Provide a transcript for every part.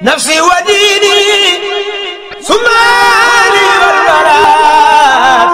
nafsi wa diini sumaali wal baraat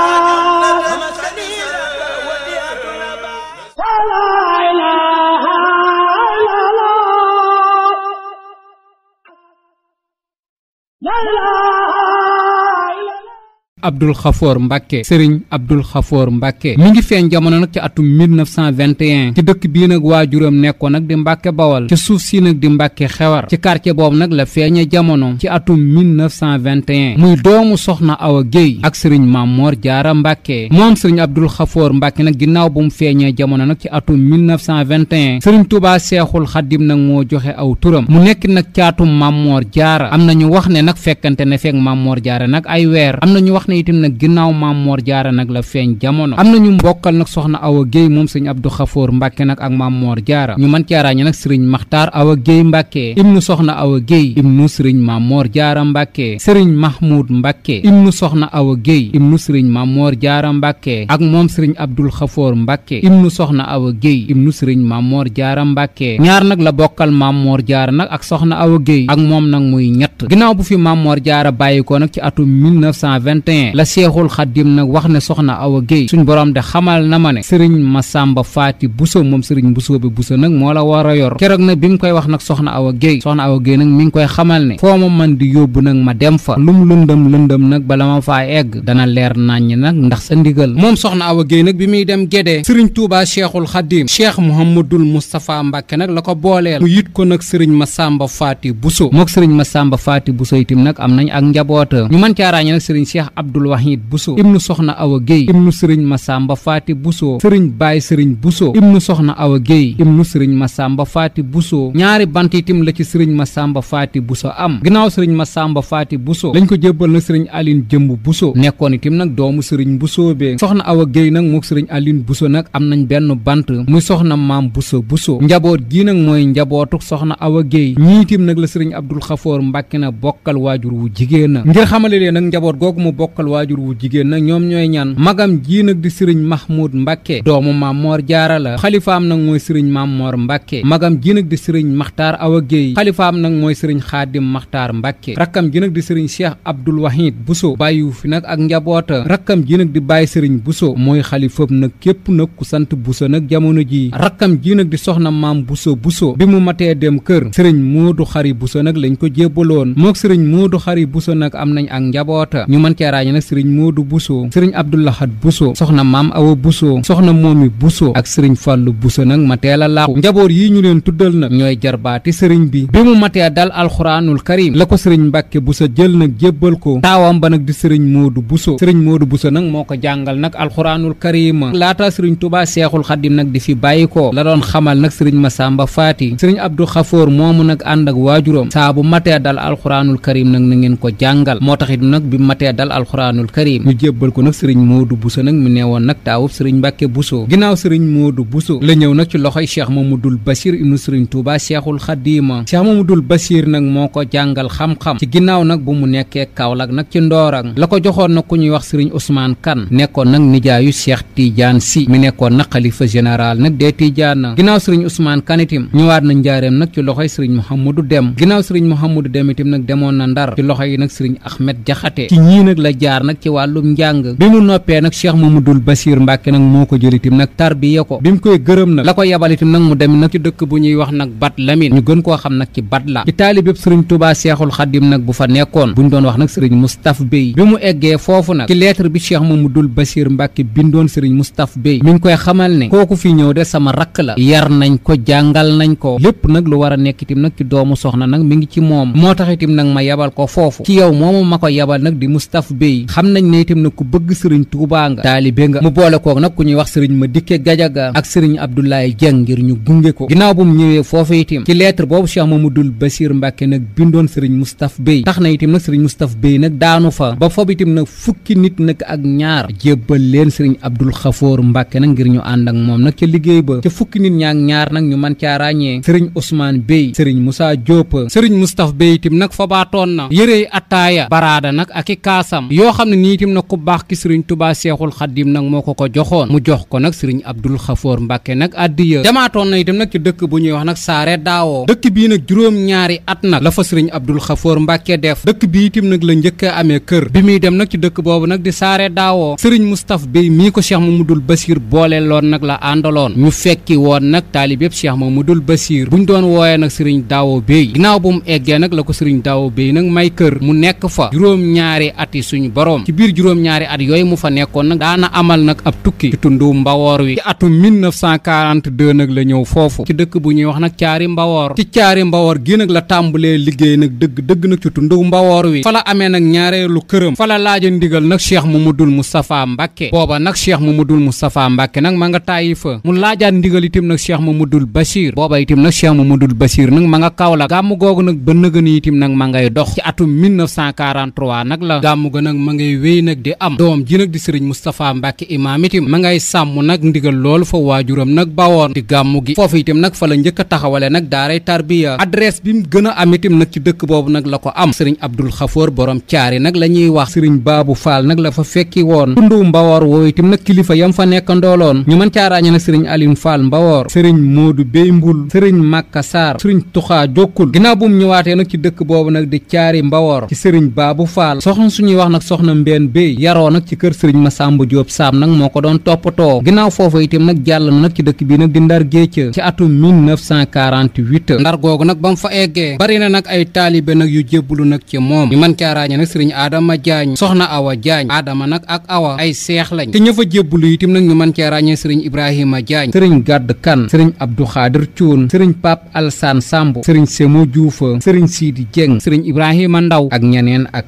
Abdul Xafoor Mbàkke sëriñ Abdul Xafoor Mbàkke mi ngi feeñ jamono nag ci atum 1921 ci dëkk bii nag waajuram nekkoon nag di Mbàkke Bawal ci suuf si nag di Mbàkke Xewar ci quartier boobu nag la feeñe jamono ci atum 1921 muy doomu soxna Awa Géey ak sëriñ Mammoor Jaara Mbàkke moom sëriñ Abdul Xafoor Mbàkke nag ginnaaw bu mu feeñee jamono nag ci atum 1921 sëriñ Tuubaa Seexul Xaddim nag moo joxe aw turam mu nekk nag caatum Mammoor Jaara am na ñu wax ne nag fekkante ne fekk Mammoor Jaara nag ay weer am na ñu wax ne itam nag ginnaaw Mammoor Jaara nag la feeñ jamono am na ñu mbokkal nag soxna Awa Géey moom sëriñ Abdou Xafoor Mbàkke nag ak Mammoor Jaara ñu mën cee ràññee nag sëriñ Maxtaar Awa Géey Mbàkke ibnu soxna Awa Géey ibnu sëriñ Mammoor Jaara Mbàkke sëriñ Mahmoud Mbàkke ibnu soxna Awa Géey ibnu sëriñ Mammoor Jaara Mbàkke ak moom sëriñ Abdul Xafoor Mbàkke ibnu soxna Awa Géey ibnu sëriñ Mammoor Jaara Mbàkke ñaar nag la bokkal Mammoor Jaara nag ak soxna Awa Géey ak moom nag muy ñett ginnaaw bu fi Mammoor Jaara bàyyikoo nag ci atum 1921 la Seexul Xaddim nag wax ne soxna Awa Géey suñ borom de xamal na ma ne sëriñ Masamba Faati Buso moom sëriñ Buso bi Buso nag moo la war a yor keroog nag bi mu koy wax nag soxna Awa Géey nag mi ngi koy xamal ne foo ma man di yóbbu nag ma dem fa lum lëndëm nag bala ma faa egg dana leer naññ nag ndax sa ndigal moom soxna Awa Géey nag bi muy dem Gédé sëriñ Tuubaa Seexul Xaddim Cheikh Mouhamadul Moustapha Mbàkke nag la ko booleel mu yit ko nag sëriñ Masamba Faati Buso mook sëriñ Masamba Faati Buso itam nag am nañ ak njaboota ñu mën caa ràññee nag sëriñ Cheikh Abdul Wahid Buso ibnu soxna Awa Géey ibnu sëriñ Masamba Faati Buso sëriñ Baay sëriñ Buso ibnu soxna Awa Géey ibnu sëriñ Masamba Faati Buso ñaari bant itam la ci sëriñ Masamba Faati Buso am ginnaaw sëriñ Masamba Faati Buso lañ ko jébbal nag sëriñ Aline Jëmb Buso nekkoon itam nag doomu sëriñ Buso bee soxna Awa Géey nag mook sëriñ Aline Buso nag am nañ benn bant muy soxna Maam Buso Buso njaboot gii nag mooy njabootuk soxna Awa Géey ñii itam nag la sëriñ Abdul Xafoor Mbàkke na bokkal waajur wu jigéen na ngir xamale leen nag njaboot googu mu bokkal waajur wu jigéen nag ñoom ñooy ñan magam ji nag di sëriñ Mahmoud Mbàkke doomu Mammoor Jaara la xalifaam nag mooy sëriñ Mammoor Mbàkke magam ji nag di sëriñ Maxtaar Awa Géey xalifaam nag mooy sëriñ Xaadim Maxtaar Mbàkke rakkam ji nag di sëriñ Cheikh Abdul Wahid Buso bàyyiwu fi nag ak njaboota rakkam ji nag di bàyyi sëriñ Buso mooy xalifam nag képp nag ku sant Buso nag jamono ji rakkam ji nag di soxna Maam Buso Buso bi mu matee dem kër sëriñ Moodu Xari Buso nag lañ ko jébbaloon mook sëriñ Moodu Xari Buso nag am nañ ak njaboota ñu mën cee ràññee nag sëriñ Moodu Buso sëriñ Abdoulahat Buso soxna Maam Awa Buso soxna Moomi Buso ak sëriñ Fàllu Buso nag ma teel a làqu njaboot yi ñu leen tuddal nag ñooy jarbaati sëriñ bi mu matee dal alxuraanul karim la ko sëriñ Mbàkke Buso jël nag jébbal ko taawam ba nag di sëriñ Moodu Buso sëriñ Moodu Buso nag moo ko jàngal nag alxuraanul karima laata sëriñ Tuubaa Seexul Xaddim nag di fi bàyyi ko la doon xamal nag sëriñ Masamba Faati sëriñ Abdu Xafoor moomu nag ànd ak waajuram saa bu matee dal alxuraanul karim nag na ngeen ko jàngal moo taxit nag bi matee dal alxuraanul karim ñu jébbal ko nag sëriñ Moodu Buso nag mu neewoon nag taawub sëriñ Mbàkke Buso ginnaaw sëriñ Moodu Buso la ñëw nag ci loxoy Cheikh Mamadul Bachir ibnu sëriñ Tuubaa Seexul Xaddiima Cheikh Mamadul Bachir nag moo ko jàngal xam-xam ci ginnaaw nag bu mu nekkee Kaolack nag ci Ndoorak la ko joxoon nag ku ñuy wax sëriñ Ousmane Kan nekkoon nag nijaayu Cheikh Tidiane Si mi nekkoon nag xalifa général nag des Tidiane ginnaaw sëriñ Ousmane Kan itam ñëwaat na njaareem nag ci loxoy sëriñ Mouhamadou Dem ginnaaw sëriñ Mouhamadou Dem itam nag demoon na Ndar ci loxoy nag sëriñ Ahmed Jaxate ci ñii nag la jaar nag ci wàllum njàng bi mu noppee nag Cheikh Mamadul Bachir Mbàkke nag moo ko jël itam nag tarbiya ko bi mu koy gërëm nag la ko yabal itam nag mu dem nag ci dëkk bu ñuy wax nag Bat Lamine ñu gën koo xam nag ci Bat la ci taalibeb sëriñ Tuubaa Seexul Xaddim nag bu fa nekkoon buñ doon wax nag sëriñ Moustapha Bey bi mu eggee foofu nag ci lettre bi Cheikh Mamadul Bachir Mbàkke bindoon sëriñ Moustapha Bey mi ngi koy xamal ne kooku fi ñëw de sama rakk la yar nañ ko jàngal nañ ko lépp nag lu war a nekk itam nag ci doomu soxna nag mi ngi ci moom moo tax itam nag ma yabal ko foofu ci yow moomu ma ko yabal nag di Moustapha Bey xam nañ ne itam nag ku bëgg sëriñ Tuubaa nga taalibe nga mu boole koog nag ku ñuy wax sëriñ Madické Gajaga ak sëriñ Abdoulaye Dieng ngir ñu gunge ko ginnaaw bu mu ñëwee foofu itam ci lettre boobu Cheikh Mamadul Bachir Mbàkke nag bindoon sëriñ Moustapha Bey tax na itam nag sëriñ Moustapha Bey nag daanu fa ba foofu itam nag fukki nit nag ak ñaar jébbal leen sëriñ Abdul Xafoor Mbàkke nag ngir ñu ànd ak moom nag ca liggéey ba ca fukki nit ñaak ñaar nag ñu mën caa ràññee sëriñ Ousmane Bey sëriñ Moussa Diop sëriñ Moustapha Bey itam nag fa baatoon na yërey attaaya baraada nag ak i kaasam yoo xam ne nii itam nag ku baax ki sëriñ Tuubaa Seexul Xadiim nag moo ko joxoon mu jox ko nag sëriñ Abdul Xafoor Mbàkke nag addiya demaatoon na itam nag ci dëkk bu ñuy wax nag Saare Daawoo dëkk bii nag juróom-ñaari at nag la fa sëriñ Abdul Xafoor Mbàkke def dëkk bi itam nag la njëkk a amee kër bi muy dem nag ci dëkk boobu nag di Saare Daawoo sëriñ Mustaf Bey mii ko Cheikh Mamadul Basiir boole loon nag la àndaloon ñu fekki woon nag taalib yëpp Cheikh Mamadul Basiir buñ doon wooyee nag sëriñ Daawoo Bey ginnaaw bu mu eggee nag la ko sëriñ Daawoo Bey nag may kër mu nekk fa juróom-ñaari at yi suñu borom ci biir juróom-ñaari at yooyu mu fa nekkoon nag daana amal nag ab tukki ci tundu Mbawoor wi ci atum 1942 nag la ñëw foofu ci dëkk bu ñuy wax nag Caari Mbawoor ci Caari Mbawoor gi nag la tàmbalee liggéey nag dëgg nag ci tundu Mbawoor wi fa la amee nag ñaareelu këram fa la laaja ndigal nag Cheikh Mamadul Moustapha Mbàkke booba nag Cheikh Mamadul Moustapha Mbàkke nag ma nga tàyyi fa mu laajaat ndigal itam nag Cheikh Mamadul Bachir booba itam nag Cheikh Mamadul Bachir nag ma nga Kaolack gàmmu googu nag ba nëgëni itam nag ma ngay dox ci atum 1943 nag la gàmmu ga nag ma ngay wéy nag di am doom ji nag di sëriñ Moustapha Mbàkke imaam itam ma ngay sàmm nag ndigal loolu fa waajuram nag bawoon di gàmmu gi foofu itam nag fa la njëkk a taxawale nag daaray tarbiya adresse bi mu gën a am itam nag ci dëkk boobu nag la ko am sëriñ Abdul Xafoor borom caari nag la ñuy wax sëriñ Baabu Faal nag la fa fekki woon tundu Mbawoor woo itam nag kilifa yam fa nekk ndooloon ñu mën caa ràññee nag sëriñ Alim Faal Mbawoor sëriñ Moodu Bey Mbul sëriñ Makka Saar sëriñ Tuxaa Jokkul ginnaaw bu mu ñëwaatee nag ci dëkk boobu nag di caari Mbawoor ci sëriñ Baabu Faal soxna suñuy wax nag soxna Mbeen Bey yaroo nag ci kër sëriñ Masamba Jóob Saam nag moo ko doon toppatoo ginnaaw foofu itam nag jàll na nag ci dëkk bi nag di Ndar Géej ci atum 1948 ndar googu nag ba mu fa eggee bari na nag ay taalibe nag yu jébbalu nag ci moom ñu mën caa ràññee nag sëriñ Adama Jaañ soxna Awa Jaañ Adama nag ak Awa ay seex lañ te ña fa jébbalu itam nag ñu mën caa ràññee sëriñ Ibrahima Jaañ sëriñ Gàdd Kan sëriñ Abdou Xaadir Cuun sëriñ Pap Alsaan Samb sëriñ Semo Juufa sëriñ Siidi Jeng sëriñ Ibrahima Ndaw ak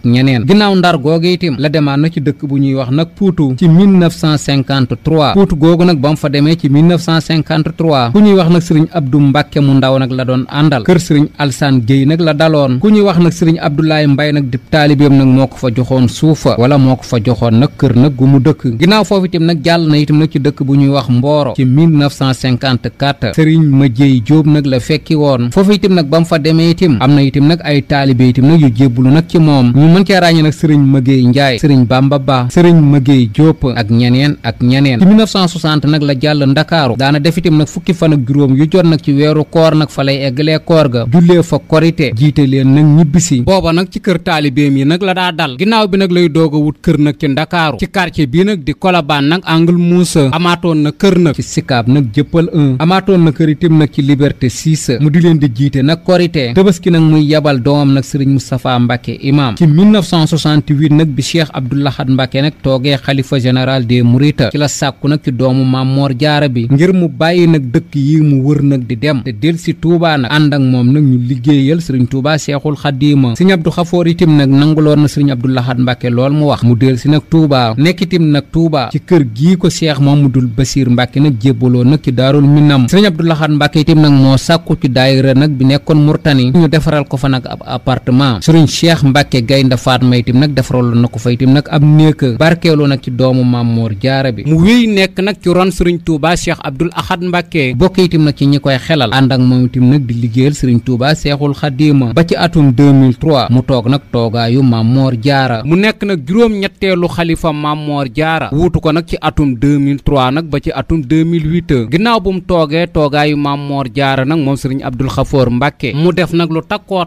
ñeneen ginnaaw ndar googu itam la demaan na ci dëkk bu ñuy wax nag Puutu ci 1953 Puutu googu nag ba mu fa demee ci 1953 ku ñuy wax nag sëriñ Abdou Mbàkke mu ndaw nag la doon àndal kër sëriñ Alsaan Géey nag la daloon ku ñuy wax nag sëriñ Abdoulaye Mbay nag di taalibeem nag moo ko fa joxoon suufa wala moo ko fa joxoon nag kër nag gu mu dëkk ginnaaw foofu itam nag jàll na itam nag ci dëkk bu ñuy wax Mbooro ci 1954 sëriñ Madieye Jóob nag la fekki woon foofu itam nag ba mu fa demee itam am na itam nag ay taalibe itam nag yu jébbulu nag ci moom ñu mën cee ràññee nag sëriñ Mëgéey Njaay sëriñ Bamba Ba sëriñ Mëgéey Jóob ak ñeneen ci 1960 nag la jàll Ndakaaru daana def itam nag fukki fan ak juróom yu jot nag ci weeru koor nag fa lay eggalee koor ga jullee fa korite jiite leen nag ñibbisi booba nag ci kër taalibeem yi nag la daa dal ginnaaw bi nag lay doog a wut kër nag ci Ndakaaru ci quartier bii nag di Colobane nag angle Moussa amaatoon na kër nag ci Sicap nag Jëppal 1 amaatoon na kër itam nag ci Liberté 6 mu di leen di jiite nag korite Tabaski nag muy yabal doomam nag sëriñ Moustapha Mbàkke imam ci 1968 nag bi Cheikh Abdou Lahad Mbàkke nag toogee xalifa général des Mourides ci la sàkku nag ci doomu Maam Moor Jaara bi ngir mu bàyyi nag dëkk yi mu wër nag di dem te del si Touba nag ànd ak moom nag ñu liggéeyal sëriñ Touba Seexul Xadiima sëriñ Abdou Xafoor itam nag nanguloon na sëriñ Abdou Lahad Mbàkke lool mu wax mu del si nag Touba nekk itam nag Touba ci kër gii ko Cheikh Mamadul Basiir Mbàkke nag jébbaloon nag ci Daarul Minam sëriñ Abdou Lahad Mbàkke itam nag moo sàkku ci daayira nag bi nekkoon Murtani ñu defaral ko fa nag ab appartement sëriñ Cheikh Mbàkke Gaynde Fatma itam nag defaraloon na ko fa itam nag ab néeg barkeeloo nag ci doomu Maam Moor Jaara bi mu wéy nekk nag ci ron sëriñ Touba Cheikh Abdou Lahad Mbàkke bokk itam nag ci ñi koy xelal ànd ak moom itam nag di liggéeyal sëriñ Touba Seexul Xadiima ba ci atum 2003 mu toog nag toogaayu Maam Moor Jaara mu nekk nag juróom-ñetteelu xalifa Maam Moor Jaara wuutu ko nag ci atum 2003 nag ba ci atum 2008 ginnaaw bu mu toogee toogaayu Maam Moor Jaara nag moom sëriñ Abdul Xafoor Mbàkke mu def nag lu takku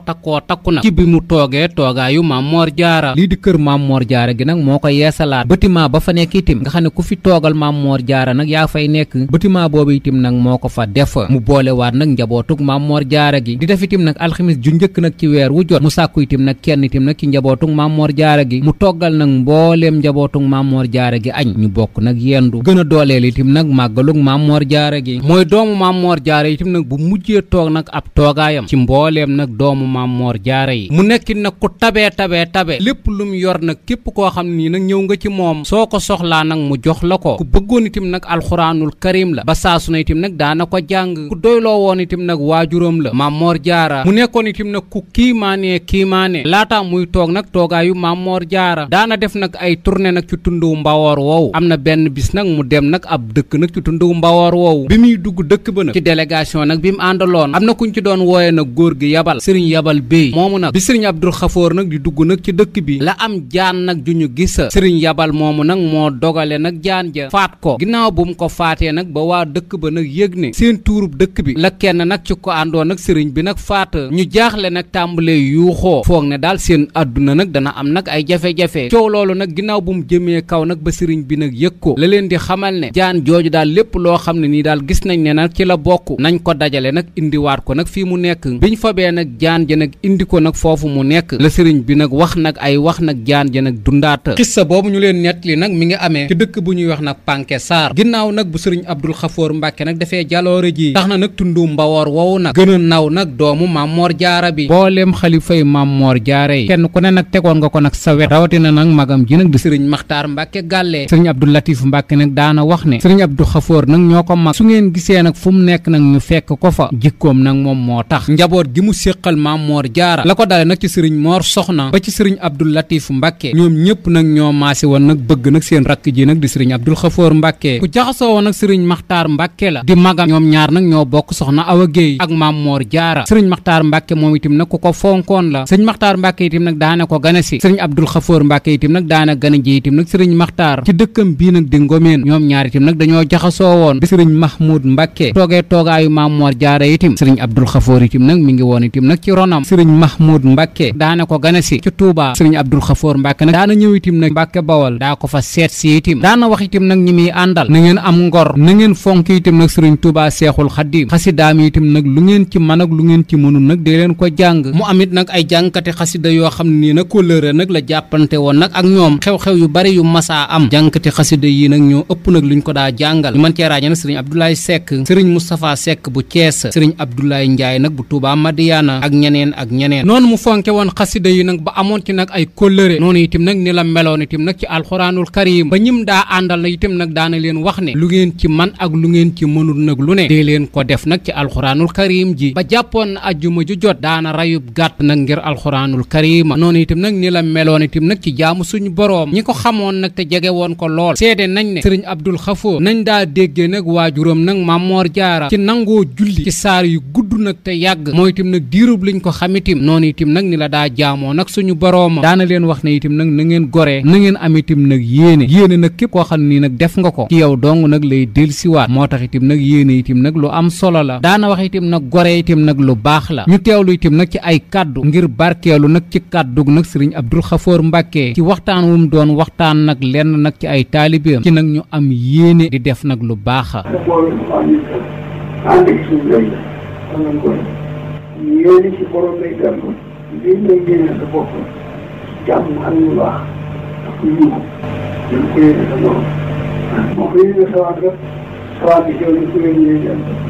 nag ci bi mu toogee toogaayu Maam Moor Jaara lii di kër Maam Moor Jaara gi nag moo ko yeesalaat bâtiment ba fa nekk itam nga xam ne ku fi toogal Maam Moor Jaara nag yaa fay nekk bâtiment boobu itam nag moo ko fa def mu boolewaat nag njabootug Maam Moor Jaara gi di def itam nag alxamis ju njëkk nag ci weer wu jot mu sàkku itam nag kenn itam nag ci njabootug Maam Moor Jaara gi mu toggal nag mbooleem njabootug Maam Moor Jaara gi añ ñu bokk nag yendu gën a dooleel itam nag màggalug Maam Moor Jaara gi mooy doomu Maam Moor Jaara itam nag bu mujjee toog nag ab toogaayam ci mbooleem nag doomu Maam Moor Jaara yi mu nekkit nag ku tabe lépp lu mu yor nag képp koo xam ne nii nag ñëw nga ci moom soo ko soxlaa nag mu jox la ko ku bëggoon itam nag alxuraanul karim la ba saasu na itam nag daana ko jàng ku doyloo woon itam nag waajuram la Maam Moor Jaara mu nekkoon itam nag ku kiimaane laata muy toog nag toogaayu Maam Moor Jaara daana def nag ay tournée nag ci tundu Mbawoor woowu am na benn bis nag mu dem nag ab dëkk nag ci tundu Mbawoor woowu bi muy dugg dëkk ba nag ci délégation nag bi mu àndaloon am na kuñ ci doon wooye nag góor gi yabal sëriñ yabal Bey moomu nag bi sëriñ Abdul Xafoor nag di dugg nag ci dëkk bi la am jaan nag ju ñu gisa sëriñ yabal moomu nag moo dogale nag jaan ja faat ko ginnaaw bu mu ko faatee nag ba waa dëkk ba nag yëg ne seen tuurub dëkk bi la kenn nag ci ko àndoon nag sëriñ bi nag faata ñu jaaxle nag tàmbalee yuuxoo foog ne daal seen àdduna nag dana am nag ay jafe-jafe coow loolu nag ginnaaw bu mu jëmee kaw nag ba sëriñ bi nag yëg ko la leen di xamal ne jaan jooju daal lépp loo xam ne nii daal gis nañ ne nag ci la bokk nañ ko dajale nag indiwaat ko nag fii mu nekk biñ fabee nag jaan ja nag indi ko nag foofu mu nekk la sëriñ bi nag wax nag ay wax nag jaan ja nag dundaata xissa boobu ñu leen nettali nag mi ngi amee ci dëkk bu ñuy wax nag Panke Sarr ginnaaw nag bu sëriñ Abdul Xafoor Mbàkke nag dafee jaloore ji tax na nag tundu Mbawoor woowu nag gën a naw nag doomu Mammoor Jaara bi booleem xalifay Mammoor Jaara yi kenn ku ne nag tegoon nga ko nag sa wet rawatina nag magam ji nag di sëriñ Maxtaar Mbàkke Gàllee sëriñ Abdou Latif Mbàkke nag daana wax ne sëriñ Abdou Xafoor nag ñoo ko mag su ngeen gisee nag fu mu nekk nag ñu fekk ko fa jikkoom nag moom moo tax njaboot gi mu séqal Mammoor Jaara la ko dale nag ci sëriñ Moor Soxna ba ci sëriñ Abdou Latif Mbàkke ñoom ñëpp nag ñoo maase woon nag bëgg nag seen rakk ji nag di sëriñ Abdul Xafoor Mbàkke ku jaxasoo woon nag sëriñ Maxtaar Mbàkke la di magam ñoom ñaar nag ñoo bokk soxna Awa Géey ak Mammoor Jaara sëriñ Maxtaar Mbàkke moom itam nag ku ko fonkoon la sëriñ Maxtaar Mbàkke itam nag daana ko gane si sëriñ Abdul Xafoor Mbàkke itam nag daana gane ji itam nag sëriñ Maxtaar ci dëkkam bii nag di Ngomeen ñoom ñaar itam nag dañoo jaxasoo woon bi sëriñ Mahmoud Mbàkke toogee toogaayu Mammoor Jaara itam sëriñ Abdul Xafoor itam nag mi ngi woon itam nag ci ronam sëriñ Mahmoud Mbàkke daana ko gane si ci Tuubaa sëriñ Abdul Xafoor Mbàkke nag daana ñëw itam nag Mbàkke Bawol daa ko fa seet si itam daana wax itam nag ñi muy àndal na ngeen am ngor na ngeen fonk itam nag sëriñ Tuubaa Seexul Xadiim xasidaam itam nag lu ngeen ci mën ak lu ngeen ci mënul nag dee leen ko jàng mu amit nag ay jàngkati xasida yoo xam ne nii nag kóllëre nag la jàppante woon nag ak ñoom xew-xew yu bari yu masaa am jàngkati xasida yi nag ñoo ëpp nag luñ ko daa jàngal ñu mën cee ràññee nag sëriñ Abdoulaye Seck sëriñ Moustapha Seck bu Thiès sëriñ Abdoulaye Ndiaye nag bu Touba Madiana ak ñeneen noonu mu fonke woon xasida yi nag ba amoon ci nag ay kóllëre noonu itam nag ni la meloon itam nag ci alxuraanul karim ba ñim daa àndal na itam nag daana leen wax ne lu ngeen ci man ak lu ngeen ci mënul nag lu ne dee leen ko def nag ci alxuraanul karim ji ba jàppoon na ajjuma ju jot daana rayub gàtt nag ngir alxuraanul karima noonu itam nag ni la meloon itam nag ci jaamu suñu boroom ñi ko xamoon nag te jege woon ko lool seede nañ ne sëriñ Abdul Xafoor nañ daa déggee nag waajuram nag Mammoor Jaara ci nangoo julli ci saar yu gudd nag te yàgg mooy itam nag diirub liñ ko xam itam noonu itam nag ni la daa jaamoo nag suñu boroom daana leen wax ne itam nag na ngeen goree na ngeen am itam nag yéene nag képp koo xam ne nii nag def nga ko ci yow dong nag lay delsiwaat moo tax itam nag yéene itam nag lu am solo la daana wax itam nag goree itam nag lu baax la ñu teewlu itam nag ci ay kàddu ngir barkeelu nag ci kàddug nag sëriñ Abdul Xafoor Mbàkke ci waxtaan wu mu doon waxtaan nag lenn nag ci ay taalibeem ci nag ñu am yéene di def nag lu baaxa yéene ci borom lay gàllu lii lay yéene sa bopp jàmm ak lu baax ak lu yiw dañ ko yéene sa borom moo ko yéene sa waat rek sa waat bi jëw dañ ko yéene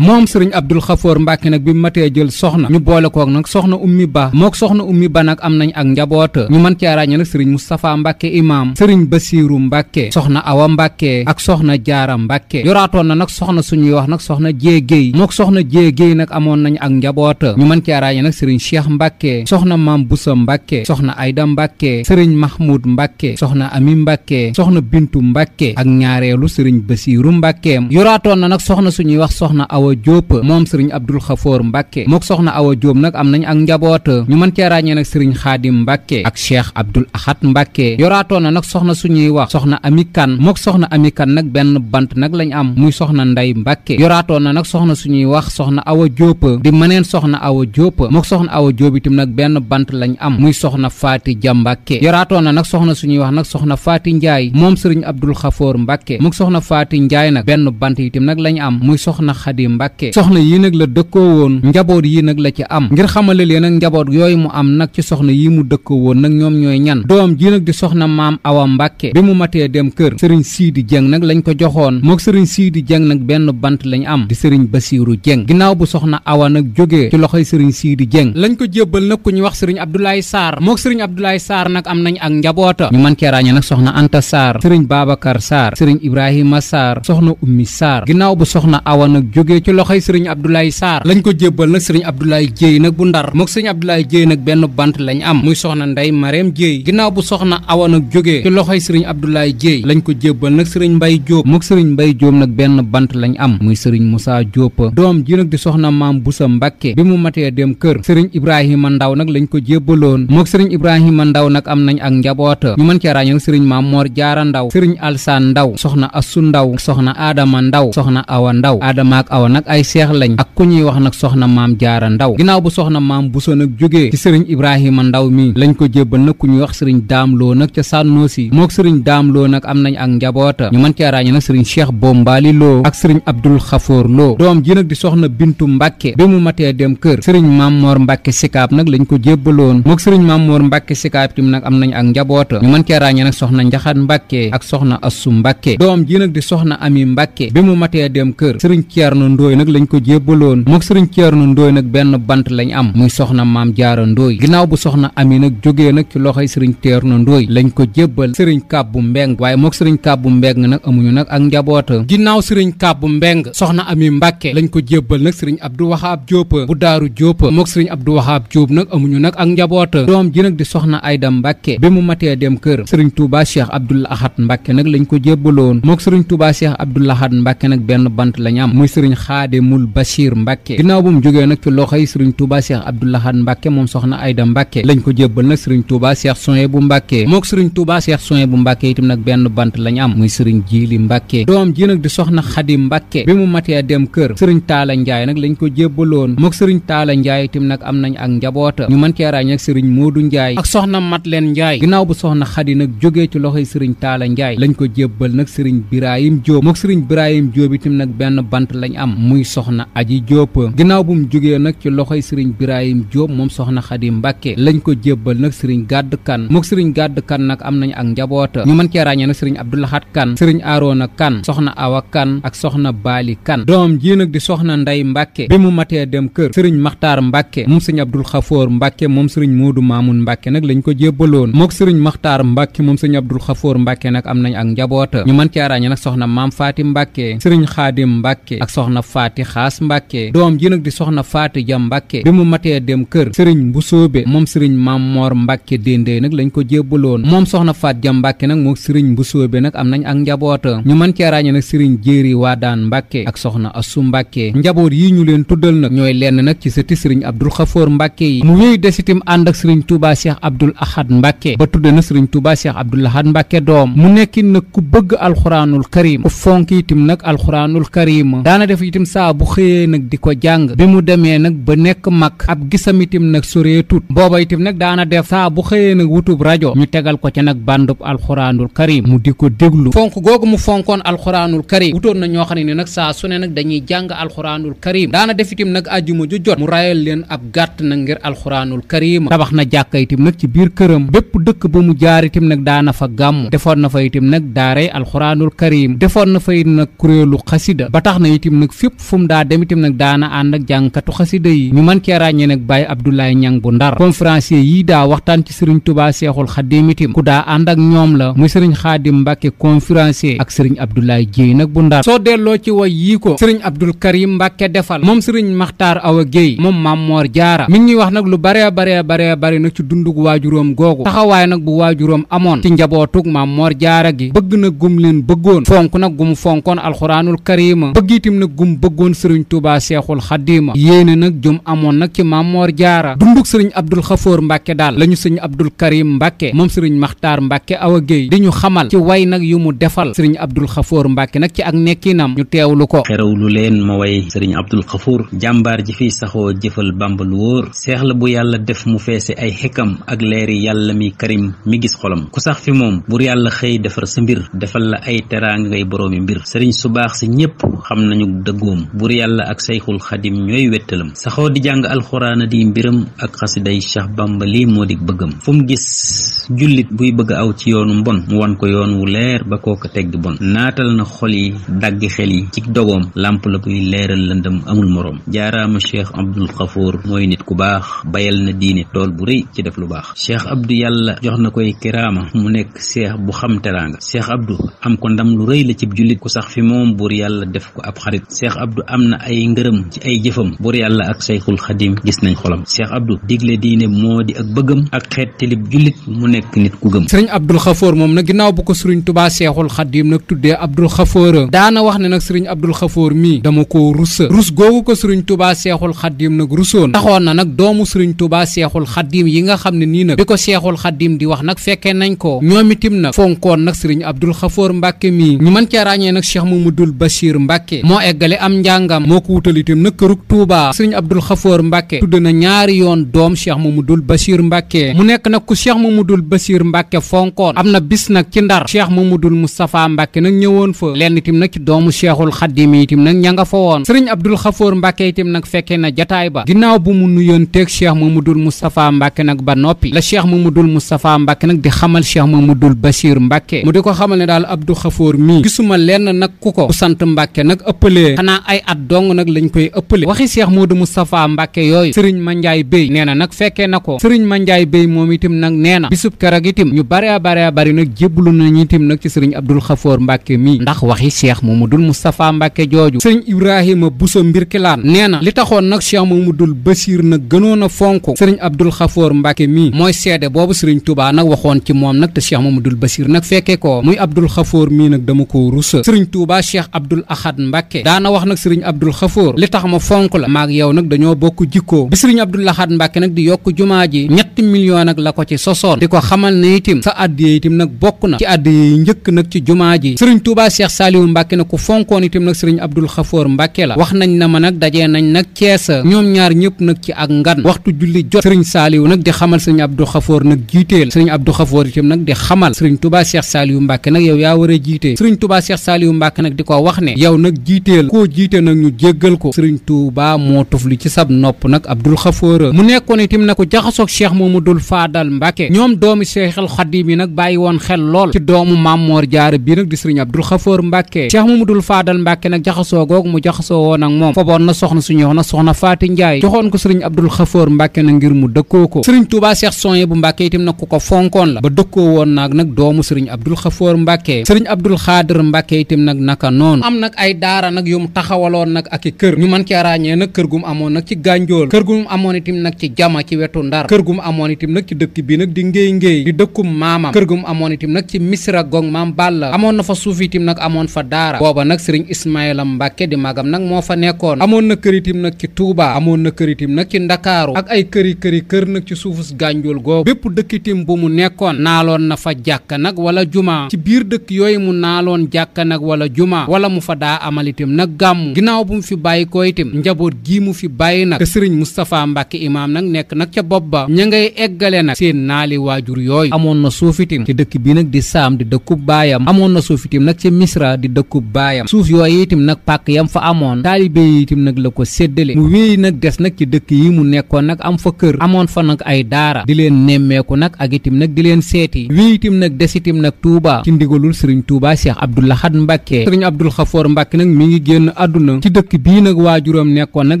moom sëriñ Abdul Xafoor Mbàkke nag bi mu matee jël soxna ñu boole kook nag soxna ummi ba mook soxna ummi ba nag am nañ ak njaboota ñu mën cee ràññee nag sëriñ Moustapha Mbàkke imaam sëriñ Basiiru Mbàkke soxna Awa Mbàkke ak soxna Jaara Mbàkke yoraatoon na nag soxna suñuy wax nag soxna Jéegéey mook soxna Jéegéey nag amoon nañ ak njaboota ñu mën cee ràññee nag sëriñ Cheikh Mbàkke soxna Maam Busa Mbàkke soxna Ayda Mbàkke sëriñ Mahmoud Mbàkke soxna Ami Mbàkke soxna Bintu Mbàkke ak ñaareelu sëriñ Basiiru Mbàkke yoraatoon na nag soxna suñuy wax soxna Awa Jóob moom sëriñ Abdul Xafoor Mbàkke mook soxna Awa Jóob nag am nañ ak njaboota ñu mën cee ràññee nag sëriñ Xaadim Mbàkke ak Cheikh Abdul Ahad Mbàkke yoraatoon na nag soxna suñuy wax soxna Ami Kan mook soxna Ami Kan nag benn bant nag lañ am muy soxna Nday Mbàkke yoraatoon na nag soxna suñuy wax soxna Awa Jóob di mëneen soxna Awa Jóob mook soxna Awa Jóob itam nag benn bant lañ am muy soxna Faati Ja Mbàkke yoraatoon na nag soxna suñuy wax nag soxna Faati Njaay moom sëriñ Abdul Xafoor Mbàkke mook soxna Faati Njaay nag benn bant itam nag lañ am muy soxna Xadi Mbàkke soxna yi nag la dëkkoo woon njaboot yi nag la ci am ngir xamale leen nag njaboot yooyu mu am nag ci soxna yi mu dëkkoo woon nag ñoom ñooy ñan doom ji nag di soxna Maam Awa Mbàkke bi mu matee dem kër sëriñ Siidi Jeng nag lañ ko joxoon mook sëriñ Siidi Jeng nag benn bant lañ am di sëriñ Basiiru Jeng ginnaaw bu soxna Awa nag jógee ci loxoy sëriñ Siidi Jeng lañ ko jébbal nag ku ñu wax sëriñ Abdoulaye Sarr mook sëriñ Abdoulaye Sarr nag am nañ ak njaboota ñu mën cee ràññee nag soxna Anta Sarr sëriñ Babacar Sarr sëriñ Ibrahima Sarr soxna Ummi Sarr ginnaaw bu soxna Awa awa nag jógee ci loxoy sëriñ Abdoulaye Sarr lañ ko jébbal nag sëriñ Abdoulaye Jéey nag bu ndar mook sëriñ Abdoulaye Jéey nag benn bant lañ am muy soxna Ndey Mareem Jéey ginnaaw bu soxna awa nag jógee ci loxoy sëriñ Abdoulaye Jéey lañ ko jébbal nag sëriñ Mbay Jóob mook sëriñ Mbay Jóob nag benn bant lañ am muy sëriñ Moussa Jóob doom ji nag di soxna maam Busa Mbàkke bi mu matee dem kër sëriñ Ibrahima Ndaw nag lañ ko jébbaloon mook sëriñ Ibrahima Ndaw nag am nañ ak njaboota ñu mën cee ràññee nag sëriñ Maam Moor Jaara Ndaw sëriñ Alsaan Ndaw soxna Assu Ndaw soxna Adama Ndaw soxna Awa Ndaw Adama ak Awa nag ay seex lañ ak ku ñuy wax nag soxna maam Jaara Ndaw ginnaaw bu soxna maam Busa nag jógee ci sëriñ Ibrahima Ndaw mi lañ ko jébbal nag ku ñuy wax sëriñ Daamloo nag ca Sànnoosi mook sëriñ Daamloo nag am nañ ak njaboota ñu mën cee ràññee nag sëriñ Cheikh Bombali Loo ak sëriñ Abdul Xafoor Loo doom ji nag di soxna Bintu Mbàkke bi mu matee dem kër sëriñ Mammoor Mbàkke Sikaab nag lañ ko jébbaloon mook sëriñ Mammoor Mbàkke Sikaab tim nag am nañ ak njaboota ñu mën cee ràññee nag soxna Njaxat Mbàkke ak soxna Assu Mbàkke doom ji nag di soxna Ami Mbàkke bi mu matee dem kër sëriñ Ceerno Ndooy nag lañ ko jébbaloon mook sëriñ Ceerno Ndooy nag benn bant lañ am muy soxna Maam Jaara Ndooy ginnaaw bu soxna Ami nag jógee nag ci loxoy sëriñ Ceerno Ndooy lañ ko jébbal sëriñ Kàbbu Mbeng waaye mook sëriñ Kàbbu Mbeng nag amuñu nag ak njaboota ginnaaw sëriñ Kàbbu Mbeng soxna Ami Mbàkke lañ ko jébbal nag sëriñ Abdou Wahab Jóob bu Daaru Jóob mook sëriñ Abdou Wahab Jóob nag amuñu nag ak njaboota doom ji nag di soxna Ayda Mbàkke bi mu matee dem kër sëriñ Touba Cheikh Abdoul Ahad Mbàkke nag lañ ko jébbaloon mook sëriñ Touba Cheikh Abdoul Ahad Mbàkke nag benn bant lañ am muy sëriñ Xaadimul Bachir Mbàkke ginnaaw bu mu jógee nag ci loxoy sëriñ Touba Cheikh Abdoul Ahad Mbàkke moom soxna Ayda Mbàkke lañ ko jébbal nag sëriñ Touba Cheikh Souhaïbou Mbàkke mook sëriñ Touba Cheikh Souhaïbou Mbàkke itam nag benn bant lañ am muy sëriñ Jiili Mbàkke doom ji nag di soxna Xadi Mbàkke bi mu matee dem kër sëriñ Taala Njaay nag lañ ko jébbaloon mook sëriñ Taala Njaay itam nag am nañ ak njaboota ñu mën cee ràññee ak sëriñ Moodu Njaay ak soxna Matleen Njaay ginnaaw bu soxna Xadi nag jógee ci loxoy sëriñ Taala Njaay lañ ko jébbal nag sëriñ Birahim Jóob mook sëriñ Birahim Jóob itam nag benn bant lañ am muy soxna Aji Jóob ginnaaw bu mu jógee nag ci loxoy sëriñ Birahim Jóob moom soxna Xadi Mbàkke lañ ko jébbal nag sëriñ Gàdd Kan mook sëriñ Gàdd Kan nag am nañ ak njaboota ñu mën cee ràññee nag sëriñ Abdou Lahad Kan sëriñ Aroona Kan soxna Awa Kan ak soxna Baali Kan doom ji nag di soxna Ndey Mbàkke bi mu matee dem kër sëriñ Maxtaar Mbàkke moom sëriñ Abdul Xafoor Mbàkke moom sëriñ Moodu Maamun Mbàkke nag lañ ko jébbaloon mook sëriñ Maxtaar Mbàkke moom sëriñ Abdul Xafoor Mbàkke nag am nañ ak njaboota ñu mën cee ràññee nag soxna Maam Faati Mbàkke sëriñ Xaadim Mbàkke ak soxna Faati Xaas Mbàkke doom ji nag di soxna Faati Ja Mbàkke bi mu matee dem kër sëriñ Mbusoobe moom sëriñ Maam Moor Mbàkke Déndéy nag lañ ko jébbaloon moom soxna Faat Ja Mbàkke nag mook sëriñ Mbusoobe nag am nañ ak njaboota ñu mën cee ràññee nag sëriñ Jéeri Waadaan Mbàkke ak soxna Assu Mbàkke njaboot yi ñu leen tuddal nag ñooy lenn nag ci sëti sëriñ Abdul Xafoor Mbàkke yi mu wéy desitim ànd ak sëriñ Touba Cheikh Abdoul Ahad Mbàkke ba tudde na sëriñ Touba Cheikh Abdoul Ahad Mbàkke doom mu nekkin nag ku bëgg alxuraanul karim ku fonk itam nag alxuraanul karim daana def itam saa bu xëyee nag di ko jàng bi mu demee nag ba nekk mag ab gisam itam nag soree tut booba itam nag daana def saa bu xëyee nag wutub rajo ñu tegal ko ca nag bandub alxuraanul karim mu di ko déglu fonk googu mu fonkoon alxuraanul karim wutoon na ñoo xam ne nag saa su ne nag dañuy jàng alxuraanul karim daana def itam nag àjjuma ju jot mu rayal leen ab gàtt nag ngir alxuraanul karim tabax na jàkka itam nag ci biir këram bépp dëkk ba mu jaar itam nag daana fa gàmmu defoon na fa itam nag daaray alxuraanul karim defoon na fa it nag kuréelu xasida ba tax na itam nag fépp fu mu daa dem itam nag daana ànd ak jàngkatu xasida yi ñu mën cee ràññee nag Baye Abdoulaye Ñang bu Ndar conférencier yi daa waxtaan ci sëriñ Touba Seexul Xaadim itam ku daa ànd ak ñoom la muy sëriñ Xaadim Mbàkke conférencier ak sëriñ Abdoulaye Jéey nag bu Ndar soo delloo ci way yii ko sëriñ Abdul Karim Mbàkke defal moom sëriñ Maxtaar Awa Géey moom Maam Moor Jaara mi ngi ñuy wax nag lu bare nag ci dundug waajuróom googu taxawaay nag bu waajuróom amoon ci njabootug Maam Moor Jaara gi bëgg nag gum leen bëggoon fonk nag gum fonkoon alxuraanul karima bëgg itam nag gum bëggoon sëriñ Touba Seexul Xaadim yéene nag jum amoon nag ci Maam Moor Jaara dundug sëriñ Abdul Xafoor Mbàkke daal lañu sëriñ Abdul Karim Mbàkke moom sëriñ Maxtaar Mbàkke Awa Géey di ñu xamal ci way nag yu mu defal sëriñ Abdul Xafoor Mbàkke nag ci ak nekkinam ñu teewlu ko. xerawlu leen ma way sëriñ Abdul Xafoor jàmbaar ji fiy saxoo jëfal Bàmba lu wóor seex la bu yàlla def mu feese ay xikam ak leeri yàlla mi karim mi gis xolam ku sax fi moom bur yàlla xëy defar sa mbir defal la ay teraanga ngay boroomi mbir sëriñ su baax si ñépp xam nañu dëggoom bur yàlla ak sayxul xadim ñooy wettalam saxoo di jàng alxuraana di mbiram ak xasiday Cheikh Bàmba lii moo di bëggam fu mu gis jullit buy bëgg aw ci yoonu mbon mu wan ko yoon wu leer ba kooka tegg bon naatal na xol yi daggi xel yi ci dogoom làmp la buy leeral lëndëm amul moroom jaaraama Cheikh Abdul Xafoor mooy nit ku baax bayal na diine tool bu rëy ci def lu baax Cheikh Abdou yàlla jox na koy kiraama mu nekk seex bu xam teraanga Cheikh Abdou am ko ndam lu rëy la cib jullit ku sax fi moom buur yàlla def ko ab xarit. Cheikh Abdou am na ay ngërëm ci ay jëfam. buur yàlla ak Cheikhul Xadim gis nañ xolam. Cheikh Abdou digle diine moo di ak bëggam ak xeet tilib jullit mu nekk nit ku gëm. sëriñ Abdul Xafoor moom nag ginnaaw bu ko sëriñ Tubaa Cheikhul Xadim nag tuddee Abdul Xafoor daana wax ne nag sëriñ Abdul Xafoor mii dama ko rus googu ko sëriñ Tubaa Cheikhul Xadim nag rusoon taxoon na nag doomu sëriñ Tubaa Cheikhul Xadim yi nga xam ne nii nag bi ko Cheikhul Xadim di wax nag fekkee nañ ko ñoom itim nag fonkoon nag sëriñ Abdul Xafoor Mbàkke mii ñu mën cee ràññee nag Cheikh Mamadul Bachir Mbàkke moo eggale am njàngam moo ko wutal itam nag kërug Tuubaa sëriñ Abdul Xafoor Mbàkke tudd na ñaari yoon doom Cheikh Mamadul Bachir Mbàkke mu nekk nag ku Cheikh Mamadul Bachir Mbàkke fonkoon am na bis nag ci Ndar Cheikh Mamadul Moustapha Mbàkke nag ñëwoon fa lenn itam nag ci doomu Cheikhul Xadim yi itam nag ña nga fa woon sëriñ Abdul Xafoor Mbàkke itam nag fekkee na jataay ba ginnaaw bu mu nuyoon teeg Cheikh Mamadul Moustapha Mbàkke nag ba noppi la Cheikh Mamadul Moustapha Mbàkke nag di xamal Cheikh Mamadul Bachir Mbàkke mu di ko xamal ne daal Abdou Xafoor mii gisuma lenn nag ku ko bu sant Mbàkke nag ëppalee xanaa ay at dong nag lañ koy ëppale waxi Cheikh Modou Moustapha Mbàkke yooyu sëriñ Mandiaye Bey nee na nag fekkee na ko sëriñ Mandiaye Bey moom itam nag nee na bisub keroog itam ñu bare bari nag jébbalu nañu itam nag ci sëriñ Abdul Xafoor Mbàkke mii ndax waxi Cheikh Mamadul Moustapha Mbàkke jooju sëriñ Ibrahima Bousso Mbirkilaan nee na li taxoon nag Cheikh Mamadul Bachir nag gënoon a fonk sëriñ Abdul Xafoor Mbàkke mii mooy seede boobu sëriñ Touba nag waxoon ci moom nag te Cheikh Mamadul Bachir nag fekkee ko muy Abdul Xafoor mii nag dama ko rusa sëriñ Touba Cheikh Abdul Ahad Mbàkke daana wax nag sëriñ Abdul Xafoor li tax ma fonk la maag yow nag dañoo bokk jikkoo bi sëriñ Abdul Ahad Mbàkke nag di yokk jumaa ji 3 millions nag la ko ci sosoon di ko xamal ne itim sa addiya itim nag bokk na ci addiya yi njëkk nag ci jumaa ji sëriñ Touba Cheikh Saliou Mbàkke nag ku fonkoon itim nag sëriñ Abdul Xafoor Mbàkke la wax nañ na ma nag dajee nañ nag Ceesa ñoom ñaar ñëpp nag ci ak ngan waxtu julli jot sëriñ Saliou nag di xamal sëriñ Abdul Xafoor nag jiiteel sëriñ Abdul Xafoor itim nag di xamal sëriñ Touba Cheikh Saliou Mbàkke nag yow yaa war a jiite sëriñ Touba Cheikh Saliou Mbàkke nag di ko wax ne yow nag jiiteel koo jiite nag ñu jéggal ko sëriñ Touba moo tufli ci sab nopp nag Abdul Xafoor mu nekkoon itim nag ko jaxasoog Cheikh Mamadul Faadal Mbàkke ñoom doomi Cheikhul Xadim yi nag bàyyi woon xel lool ci doomu Mammoor Jaara bii nag di sëriñ Abdul Xafoor Mbàkke Cheikh Mamadul Faadal Mbàkke nag jaxasoo googu mu jaxasoo woon ak moom foboon na soxna suñu wax na soxna Faati Njaay joxoon ko sëriñ Abdul Xafoor Mbàkke nag ngir mu dëkkoo ko sëriñ Touba Cheikh Soye bu Mbàkke itim nag ku ko fonkoon la ba dëkkoo woon naag nag doomu sëriñ Abdul Xafoor Mbàkke sëriñ Abdul Xaadir Mbàkke itim nag naka noonu am nag ay daara nag yu mu taxawaloon nag ak i kër ñu mën cee ràññee nag kër gu mu amoon nag ci Gànjool kër gu mu amoon itim nag ci Jama ci wetu Ndar kër gu mu amoon itim nag ci dëkk bi nag di Ngéy di dëkkum maamam kër gu mu amoon itim nag ci Misra gong maam Balla amoon na fa suuf itim nag amoon fa daara booba nag sëriñ Ismaïla Mbàkke di magam nag moo fa nekkoon amoon na kër itim nag ci Touba amoon na kër itim nag ci Ndakaaru ak ay kër nag ci suufus Gànjool googu bépp dëkk itim bu mu nekkoon naaloon na fa jàkka nag wala juma ci biir dëkk yooyu mu naaloon jàkka nag wala juma wala mu fa daa amal itim nag gàmmu ginnaaw bu mu fi bàyyi ko itim njaboot gii mu fi bàyyi nag te sëriñ Moustapha Mbàkke imaam nag nekk nag ca bopp ba ña ngay eggale nag seen naali waajur yooyu amoon na suuf itim ci dëkk bi nag di Saam di dëkkub baayam amoon na suuf itim nag ci Misra di dëkkub baayam suuf yooyu itim nag pàkk yam fa amoon taalibe yi itim nag la ko séddale mu wéy nag des nag ci dëkk yi mu nekkoon nag am fa kër amoon fa nag ay daara di leen nemmeeku nag ak itim nag di leen seeti wéy itim nag des itim nag Touba ci ndigalul sëriñ Touba Cheikh Abdoul Ahad Mbàkke sëriñ Abdul Xafoor Mbàkke nag mi ngi génn àdduna ci dëkk bii nag waajuram nekkoon nag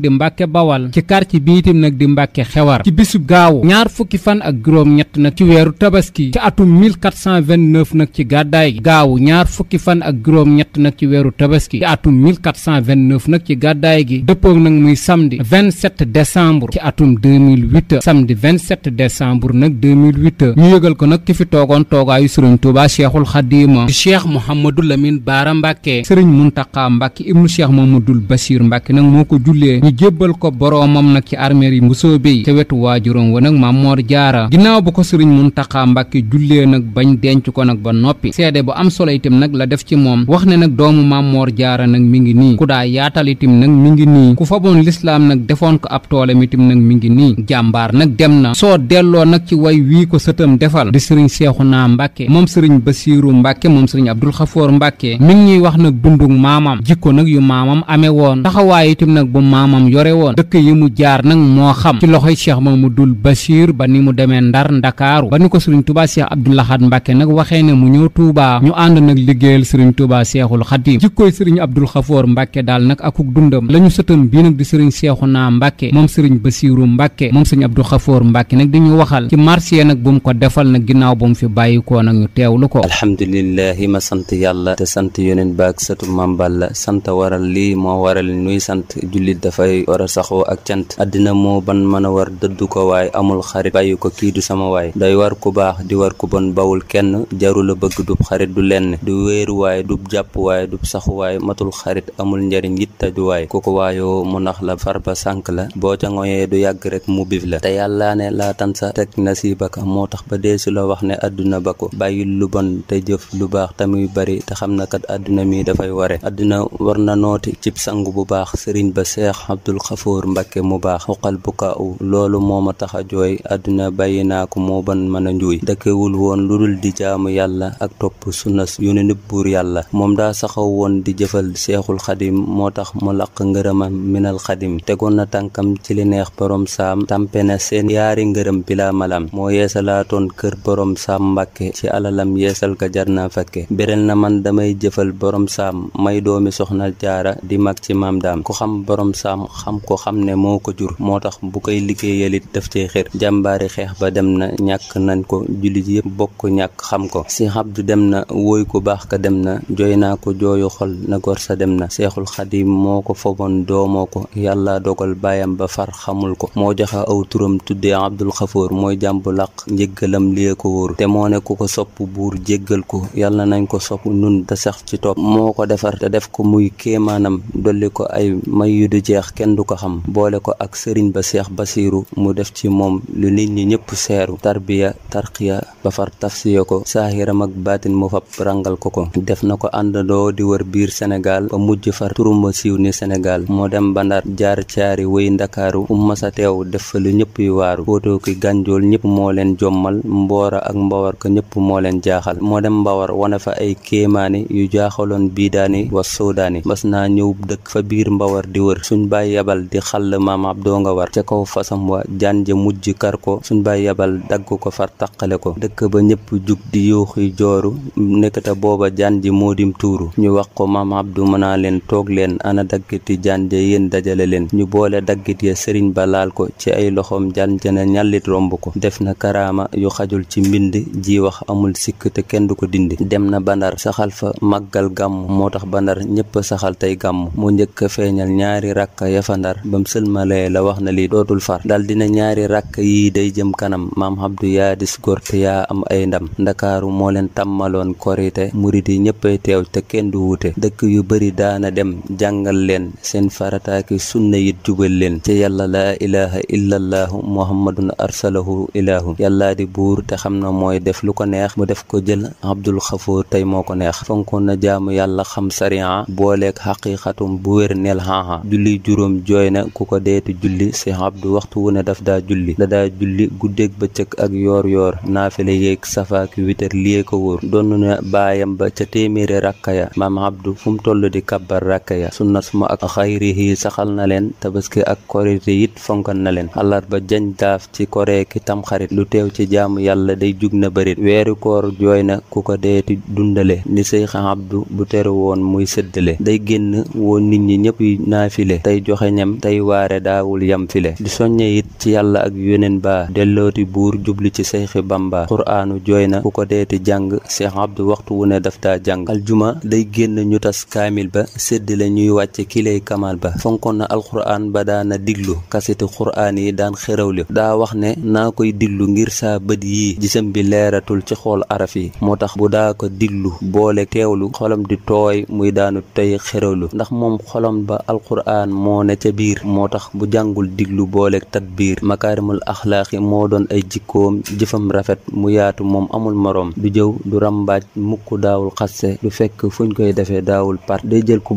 di Mbàkke Bawal ci quartier bi itim nag di Mbàkke Xewar ci bisub gaawu ñaar fukki fan ak juróom-ñett nag ci weeru tabaski ci atum 1429 nag ci gàddaay gi gaawu ñaar fukki fan ak juróom-ñett nag ci weeru tabaski ci atum 1429 nag ci gàddaay gi dëppoog nag muy samedi 27 décembre ci atum 2008 samedi 27 décembre nag 2008 ñu yëgal ko nag ki fi toogoon toogaayu sëriñ Touba Cheikhul Xadim di Cheikh Mouhamadou Lamine Baara Mbàkke sëriñ Muntaqa Mbàkke ibnu Cheikh Mamadul Bachir Mbàkke nag moo ko jullee ñu jébbal ko boroomam nag ci armeer yi Mbusoobe yi ca wetu waajuram wa nag Mammoor Jaara ginnaaw bu ko sëriñ Muntaqa Mbàkke jullee nag bañ denc ko nag ba noppi seede bu am solo itam nag la def ci moom wax ne nag doomu Mammoor Jaara nag mi ngi nii ku daa yaatal itam nag mi ngi nii ku faboon lislaam nag defoon ko ab toolam itam nag mi ngi nii jàmbaar nag dem na soo delloo nag ci way wii ko sëtam defal di sëriñ Seexuna Mbàkke moom sëriñ Basiiru Mbàkke moom sëriñ Abdul Xafoor Mbàkke mi ngi ñuy wax nag dundug maamam jikko nag yu maamam amee woon taxawaay itam nag bu maamam yore woon dëkk yi mu jaar nag moo xam ci loxoy Cheikh Mamadul Bachir ba ni mu demee Ndar Ndakaaru ba ni ko sëriñ Touba Cheikh Abdoul Ahad Mbàkke nag waxee ne mu ñëw Touba ñu ànd nag liggéeyal sëriñ Touba Cheikhul Xadim jikkooy sëriñ Abdul Xafoor Mbàkke daal nag akuk dundam lañu sëtam bii nag di sëriñ Seexuna Mbàkke moom sëriñ Basiiru Mbàkke moom sëriñ Abdul Xafoor Mbàkke nag di ñu waxal ci marché nag bu mu ko defal nag ginnaaw bu mu fi bàyyikoo nag ñu teewlu ko. alhamdulillahi ma sant yàlla te sant yoneen baak satu Maam Balla sant waral lii moo waral nuy sant jullit dafay war a saxoo ak cant àddina moo ban mën a war dëddu ko waay amul xarit bàyyi ko kii du sama waay day war ku baax di war ku bon bawul kenn jarula bëgg dub xarit du lenn du wéeruwaay dub jàppuwaay dub saxuwaay matul xarit amul njariñ it tajuwaay ku ko waayoo mu nax la far ba sànk la boo ca ngoyee du yàgg rek mu bif la te yàllaa ne laa tansa teg nasiibaka moo tax ba deesu la wax ne àdduna ba ko bàyyil lu bon te jëf lu baax tamuy bari te xam na kat àdduna mi dafay ware àdduna war na nooti cib sangu bu baax sëriñ ba Seex Abdul Xafoor Mbàkke mu baax xuqal bu kaaw loolu moo ma tax a jooy àdduna bàyyi naa ko moo ban mën a njuuy dëkkewul woon lu dul di jaamu yàlla ak topp sunnas yu ne nëbb buur yàlla moom daa saxaw woon di jëfal seexul xadim moo tax mu laq ngërëmam minal xadim tegoon na tànkam ci li neex borom saam tampe na seen yaari ngërëm bila malam moo yeesalaatoon kër borom saam Mbàkke ci alalam yeesal ka jar na fekke berel na man damay jëfal borom saam may doomi soxna jaara di mag ci maam daam ku xam borom saam xam ko xam ne moo ko jur moo tax bu koy liggéeyalit daf cee xër jàmbaari xeex ba dem na ñàkk nañ ko jullit yëpp bokk ñàkk xam ko si Abdu dem na wóoy ku baax ka dem na jooy naa ko jooyu xol na gor sa dem na seexul xadim moo ko foboon doomoo ko yàlla dogal baayam ba far xamul ko moo joxe aw turam tuddee Abdul Xafoor mooy jàmbu laq njëggalam lie ko wóor te moo ne ku ko sopp buur jéggal ko yàlla nañ ko sopp nun te sax ci topp moo ko defar te def ko muy kéemaanam dolli ko ay may yu du jeex kenn du ko xam boole ko ak sëriñ ba Seex Basiiru mu def ci moom lu nit ñi ñëpp seeru tarbiya tarqiya ba far tafsiya ko saahiram ak baatin mu fab rangal ko def na ko àndandoo di wër biir Sénégal ba mujj far turuma siiw ni Sénégal moo dem ba Ndar jaar caari wéy Ndakaaru masa teew def fa lu ñëpp yu waaru footoo ki gànjool ñëpp moo leen jommal mboora ak mbawar ko ñëpp moo leen jaaxal moo dem mbawar wane fa ay kéemaani yu jaaxaloon biidaani wa soodaani mas naa ñëw dëkk fa biir mbawar di wër suñ baay yabal di xàll maam Abdoo nga war ca kaw fasam wa jaan ja mujj kar ko suñ baay yabal dagg ko far taqale ko dëkk ba ñëpp jug di yuuxi jooru nekkata booba jaan ji moo dim tuuru ñu wax ko maam Abdu mënaa leen toog leen ana daggiti jaan ja yéen dajale leen ñu boole daggit ya sëriñ ba laal ko ci ay loxoom jaan jana ñàllit romb ko def na karaama yu xajul ci mbind ji wax amul sikk te kenn du ko dindi dem na bandar saxal fa màggal gàmm moo tax bandar ñëpp saxal tey gàmm mu njëkk a feeñal ñaari rakka ya fa ndar bam sëlmalee la wax na lii dootul far dal dina ñaari rakk yii day jëm kanam maam Abdu yaa dis góor te yaa am ay ndam ndakaaru moo leen tàmmaloon korite murit yi ñëppay teew te kenn du wuute dëkk yu bari daana dem jàngal leen seen farataaki sunna yit jubal leen ci yàlla laa ilaha illallahu muhammadun arsalahu ilahu yàllaa di buur te xam na mooy def lu ko neex mu def ko jël Abdul Xafoor tey moo ko neex fonkoon na jaamu yàlla xam sariya booleeg xaqiiqatum bu wér neel xaaxa julli juróom jooy na ku ko deetu julli si Abdu waxtu wu ne daf daa julli da daa julli guddeeg bëccëg ak yoor yoor naafile yeeg safaaki witar liyee ko wóor doon na baayam ba ca téeméeri rakka ya maam Abdu fu mu toll di kabbar rakka ya sunna suma ak xayrihi saxal na leen tabaski ak korite it fonkan na leen àllarba jañ daaf ci koree ki tamxarit lu teew ci jaamu yàlla day jug na bërit weeru koor jooy na ku ko deeti dundale ni Seex Abdu bu tere woon muy séddale day génn woon nit ñi ñëpp naafile tey joxe ñam tey waare daawul yam file di soññe it ci yàlla ak yoneen ba dellooti buur jubli ci Seexi Bamba quraanu jooy na ku ko deeti jàng Seex Abdu waxtu wu ne daf daa jàng aljuma day génn ñu tas kaamil ba séddale ñuy wàcce kilay kamal ba fonkoon na alquraan ba daana diglu kaseti quraan yi daan xerawli daa wax ne naa koy diglu ngir saa bët yii gisam bi leeratul ci xool araf yi moo tax bu daa ko diglu boole teewlu xolam di tooy muy daanu tey xerawlu ndax moom xolam ba alquraan moo ne ca biir moo tax bu jàngul diglu boole tadbiir makaarimul axlaaqi moo doon ay jikkoom jëfam rafet mu yaatu moom amul moroom du jëw du rambaaj mukk daawul xasse du fekk fuñ koy defee daawul part day jël ku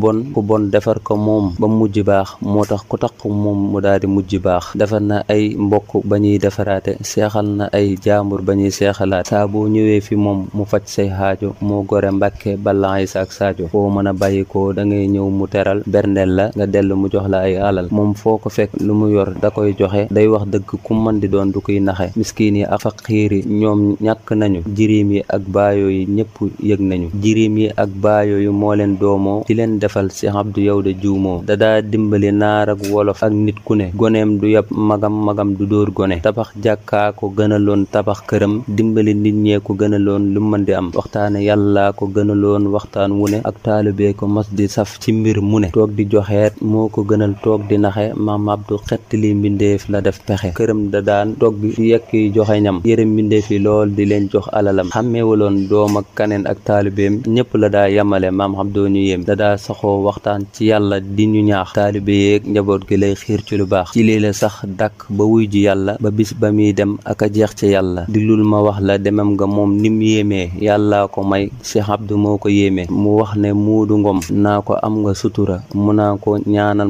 bon defar ko moom ba mujj baax moo tax ku taq moom mu daal di mujj baax defar na ay mbokk ba ñuy defaraate seexal na ay jaambur ba ñuy seexalaat saa boo ñëwee fi moom mu faj say xaajo moo gore Mbàkke ballan Isaa ak Saajo foo mën a bàyyi ko da ngay ñëw mu teral berndeel la nga dellu mu jox la ay alal moom foo ko fekk lu mu yor da koy joxe day wax dëgg ku mën di doon du koy naxe miskiin yi ak faqiir yi ñoom ñàkk nañu jirim yi ak baayo yi ñëpp yëg nañu jirim yi ak baayo yi moo leen doomoo di leen defal Seex Abdu yow de juumoo da daa dimbali naar ak wolof ak nit ku ne goneem du yab magam du dóor gone tabax jàkkaa ko gënaloon tabax këram dimbali nit ñee ko gënaloon lu mën di am waxtaane yàllaa ko gënaloon waxtaan wu ne ak taalibee ko mos di saf ci mbir mu ne toog di joxeet moo ko gënal toog di naxe maam Abdou xett li mbindeef la def pexe këram da daan toog di yekki joxe ñam yërëm mbindeef yi lool di leen jox alalam xàmmeewuloon doom ak kaneen ak taalibeem ñëpp la daa yamale maam Abdou ñu yéem da daa saxoo waxtaan ci yàlla di ñu ñaax taalibe yeeg njaboot gi lay xiir ci lu baax ci lii la sax dàkk ba wuy ji yàlla ba bis ba muy dem ak a jeex ci yàlla di lul ma wax la demam nga moom nim yéemee yàllaa ko may Cheikh Abdou moo ko yéemee mu wax ne Muudu Ngom naa ko am nga sutura mu naa ko ñaanal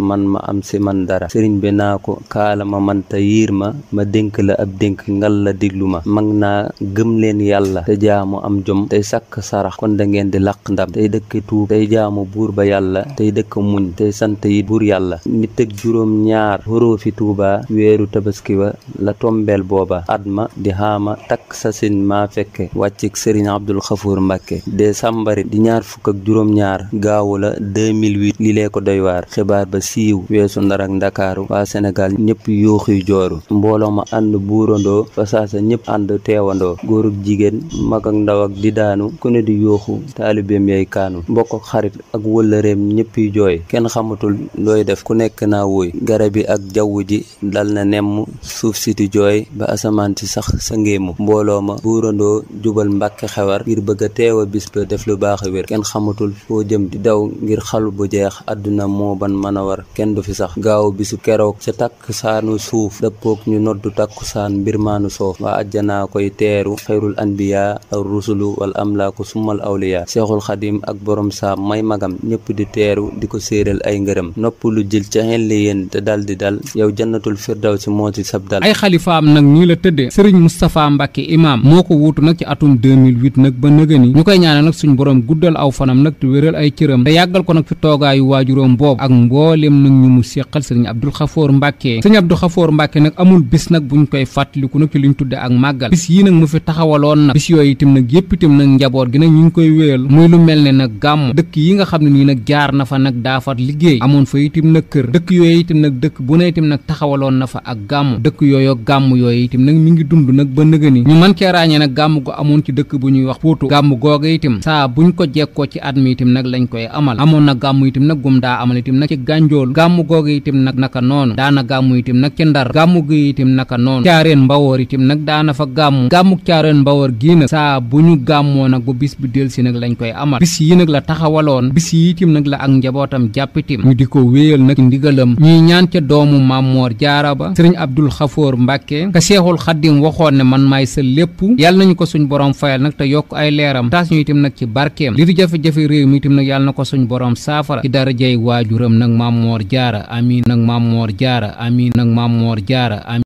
man ma am si man dara sëriñ bi naa ko kaala ma man te yiir ma dénk la ab dénk ngal la diglu ma mag naa gëm leen yàlla te jaamu am jom tey sàkk sarax kon da ngeen di laq ndam tey dëkk tuub tey jaamu buur ba yàlla tey dëkk muñ tey sant yi buur yàlla nit ak juróom ñaar xoroofi tuuba weeru tabaski wa la tombeel booba at ma di xaama takk sa sin maa fekke wàccik sëriñ Abdul Xafoor Mbàkke décembre di ñaar fukk ak juróom ñaar gaawu la 2008 li lee ko doy waar xibaar ba siiw weesu Ndar ak Ndakaaru waa Sénégal ñëpp yuuxuy jooru mbooloo ma ànd buurandoo fa saasa ñëpp ànd teewandoo góor ak jigéen mag ak ndaw ak di daanu ku ne di yuuxu taalibeem yay kaanu mbokk ak xarit ak wëllëreem ñëppi jooy kenn xamatul looy def ku nekk naa wóoy garab yi ak jaww ji dal na nemm suuf si di jooy ba asamaan si sax sa ngéemu mbooloo ma buurandoo jubal Mbàkke Xewar ngir bëgg a teew a bis ba def lu baax a wér kenn xamatul foo jëm di daw ngir xalu bu jeex àdduna moo ban mën a war kenn du fi sax gaaw bisu keroog ca takk saanu suuf dëppook ñu noddu takku saan mbir maanu soof waa ajjanaa koy teeru xayrul anbiya ar rusulu wal amlaaku summal awliya seexul xadim ak borom saam may magam ñëpp di teeru di ko séeral ay ngërëm nopp lu jël ca xen li yéen te dal di dal yow jannatul firdawsi moo ci sab dal ay xalifaam nag nii la tëddee sëriñ Moustapha Mbacke imam moo ko wuutu nag ci atum 2008 nag ba nëgëni ñu koy ñaanal nag suñ borom guddal aw fanam nag te wéral ay cëram te yàggal ko nag fi toogaayu waajuróom boobu ak mboolem nag ñu mu séqal sëriñ Abdul Xafoor Mbacke sëriñ Abdul Xafoor Mbacke nag amul bis nag buñ koy fàttaliku nag ci luñ tudde ak màggal bis yii nag mu fi taxawaloon nag bis yooyu itam nag yépp itam nag njaboot gi nag ñu ngi koy wéyal muy lu mel ne nag gàmm dëkk yi nga xam ne nii nag jaar na fa nag daafat liggéey amoon fa itam nag kër dëkk yooyu itam nag dëkk bu ne itam nag taxawaloon na fa ak gàmm dëkk yooyu gàmm yooyu itam nag mi ngi dund nag ba nëgëni ñu mën cee ràññee nag gàmm gu amoon ci dëkk bu ñuy wax Potou gàmm googa itam saa buñ ko jekkoo ci at mi itam nag lañ koy amal amoon na gàmm itam nag gum daa amal itam nag ci Gànjool gàmm googa itam nag naka noonu daana gàmm itam nag ci Ndar gàmm gi itam naka noonu Caareen Mbawoor itam nag daana fa gàmmuk Caareen Mbawoor gii nag saa bu ñu gàmmoo nag ba bis bi del si nag lañ koy amal bis yi nag la taxawaloon bis yi itam nag la ak njabootam jàppitim ñu di ko wéyal nag ndigalam ñuy ñaan ca doomu Maam Moor Jaara ba sëriñ Abdul Xafoor Mbàkke ka Seexul Xaddim waxoon ne man maay sa lépp yàlla nañu ko suñ borom fayal nag te yokk ay leeram taas ñu itam nag ci barkeem li di jafe-jafe réew mi itam nag yàlla na ko suñ borom saafara ci darajay waajuram nag Maam Moor Jaara amiin nag Maam Moor Jaara amiin nag Maam Moor Jaara amiin